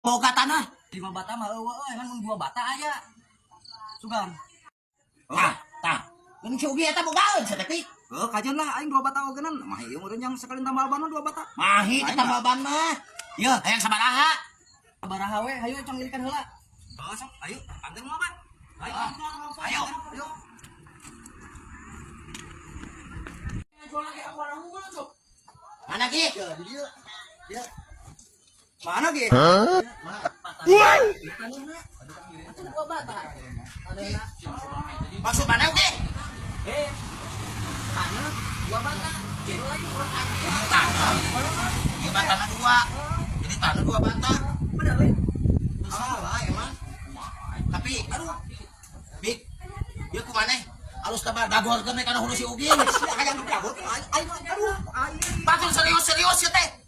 Boga tanah. 5 bata mah eueuh euy, kan mun 2 bata aya. Sugan. Tah, tah. Mun si Ugi eta bogaeun sia teh, Pik. Heuh, kajeun lah aing 2 bata ogenan. Mah ieu meureun yang sekali tambal ban mah 2 bata. Mahi teh tambal ban mah. Yeuh, hayang sabaraha? Sabaraha we, hayu cong ilikan heula. Oh, sok, ayo, anteun mah, Pak. Ayo, Ayo. Ayo. Mana Ki? Mana ge? Maksud mana Ugi? Eh. Tanah 2 bata. Jadi lagi Tanah. Ieu batana 2. Jadi tanah 2 bata. Bener we. Salah emang. Tapi aduh. Bik. Ieu kumaneh? Alus tambah dagorkeun we kana hulu si Ugi. Sia hayang didagor aing aing aduh aing. Batur serius-serius ya teh.